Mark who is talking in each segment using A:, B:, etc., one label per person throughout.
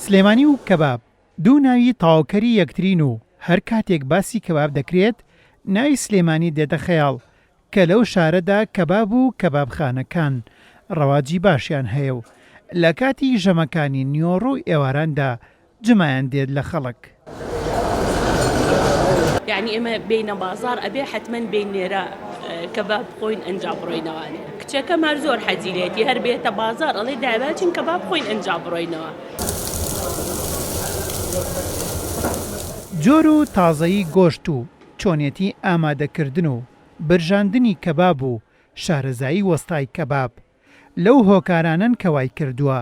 A: سلێمانی و کەباب دوو ناوی تەواوکەری یەکترین و هەر کاتێک باسی کەباب دەکرێت ناوی سلێمانی دێتە خەیاڵ کە لەو شارەدا کەباب و کەبابخانەکان ڕەواجی باشیان هەیە و لە کاتی ژەمەکانی نیۆڕۆ و ئێواراندا جمایان دێت لە خەڵک.
B: یانی ئێمە بێینە بازاڕ ئەبێ حەتمەن بێین لێرە کەباب بخۆین ئەنجا بڕۆینەوانێ کچەکەم هەر زۆر حەزی لێتی هەر بێتە بازاڕ ئەڵێ دایە با چین کەباب بخۆین ئەنجا بڕۆینەوە.
A: جۆر و تازەیی گۆشت و چۆنێتی ئامادەکردن و برژاندنی کەباب و شارەزایی وەستای کەباب لەو هۆکارانەن کە وایکردووە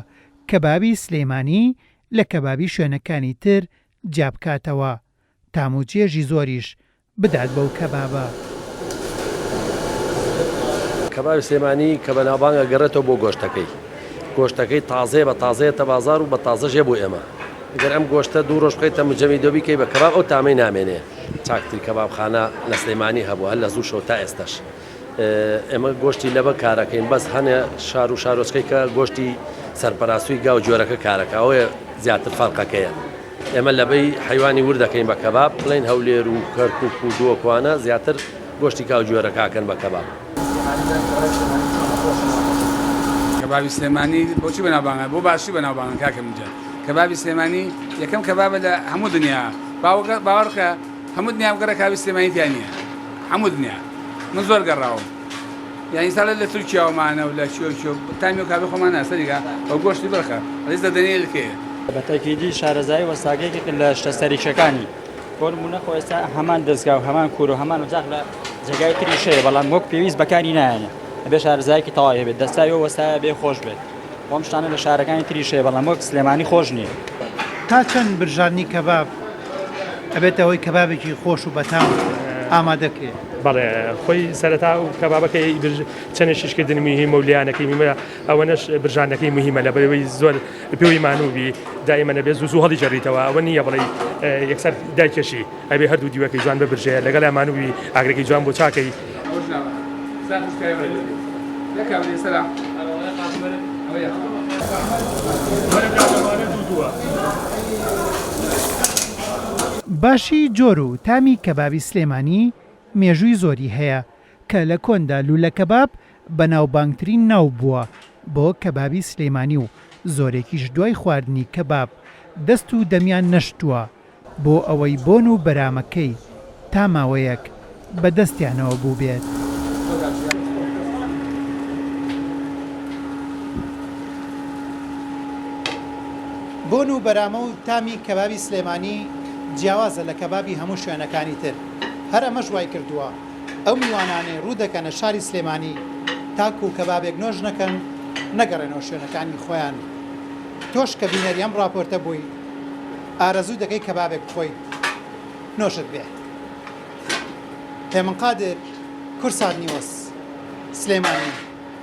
A: کەبابی سلێمانی لە کەبابی شوێنەکانی تر جیابکاتەوە، تام و چێژی زۆریش بدات بەو کەبابە.
C: کەبابی سلێمانی کە بەناوبانگە گەڕێتەوە بۆ گۆشتەکەی، گۆشتەکەی تازەیە بە تازە یەتە بازاڕ و بە تازەش یە بۆ ئێمە، گەر ئەم گۆشتە دوو ڕۆژ بخەیتە مجەمیدەوە بیکەی بە کەباب ئەو تامەی نامێنێ، چاکترین کەبابخانە لە سلێمانی هەبووە هەر لە زووشەوە تا ئێستاش. ئێمە گۆشتی لەبە کارەکەین بەس هەنێ شار و شارۆچکەی کە گۆشتی سەرپەراسووی گا و جۆرەکە کارەکە ئەوەیە زیاتر فەرقەکەیە ئێمە لەبەی حیوانی ورد دەکەین بە کەباب بڵێن هەولێر و کەرکک و دۆکوانە زیاتر گۆشتی کا و جۆرەکەکەن بە کەباب.
D: کەبابی سلێمانی بۆچی بەناوبانگە بۆ باشی بەناوبانگە کاکە منجا کەبابی سلێمانی یەکەم کەبابە لە هەموو دنیا باوەڕکە هەموو دنیا بگەڕێ کابی سلێمانی تیا نییە هەموو دنیا من زۆر گەڕاوم یانی ساڵە لە تورکیاوە مانە و لە چۆ چۆ تامی و کابی خۆمان ناسەریکە ئەو گۆشتی بڕخە ڕیز لە دەنێ لکەیە.
E: بە تەکیدی شارەزایی وەستاکە یەکێکە لە شتە سەرەکییەکانی بۆ نموونە خۆ ئێستا هەمان دەزگا و هەمان کور و هەمان وجاخ لە جێگای تریش هەیە بەڵام وەک پێویست بەکاری نایەنێ ئەبێ شارەزایەکی تەواوی هەبێت دەستاوی ئەو وەستایە بێ خۆش بێت بۆ ئەم شتانە لە شارەکانی تریش هەیە بەڵام وەک سلێمانی خۆش نییە.
A: تا چەند برژاندنی کەباب ئەبێتە هۆی کەبابێکی خۆش و بەتام ئامادە کرێ؟
F: بەڵێ خۆی سەرەتا و کەبابەکەی چەنێ شیشکردنی مهمە و لیانەکەی مهمە ئەوەنەش برژاندنەکەی مهمە لەبەرەوەی زۆر پێوەی مانوو بی دائیمە نەبێ زوو زوو هەڵی جەڕیتەوە ئەوە نییە بڵێ یەکسەر دایکێشی ئەبێ هەردوو دیوەکەی جوان ببرژێ لەگەڵ مانوو بی ئاگرەکەی جوان بۆ چاکەی.
A: باشی جۆر و تامی کەبابی سلێمانی مێژووی زۆری هەیە، کە لە کۆندا لولە کەباب بەناوبانگترین ناو بووە بۆ کەبابی سلێمانی و زۆرێکیش دوای خواردنی کەباب دەست و دەمیان نەشتووە بۆ ئەوەی بۆن و بەرامەکەی تا ماوەیەک بە دەستیانەوە بووبێت. بۆن و بەرامە و تامی کەبابی سلێمانی جیاوازە لە کەبابی هەموو شوێنەکانی تر، هەر ئەمەش وایکردووە ئەو میوانانەی ڕوو دەکەنە شاری سلێمانی تاکوو کەبابێک نۆش نەکەن نەگەڕێنەوە شوێنەکانی خۆیان. تۆش کە بینەری ئەم ڕاپۆرتە بووی ئارەزوو دەکەی کەبابێک بخۆیت نۆشت بێ. هێمن قادر، کوردسات نیوز، سلێمانی.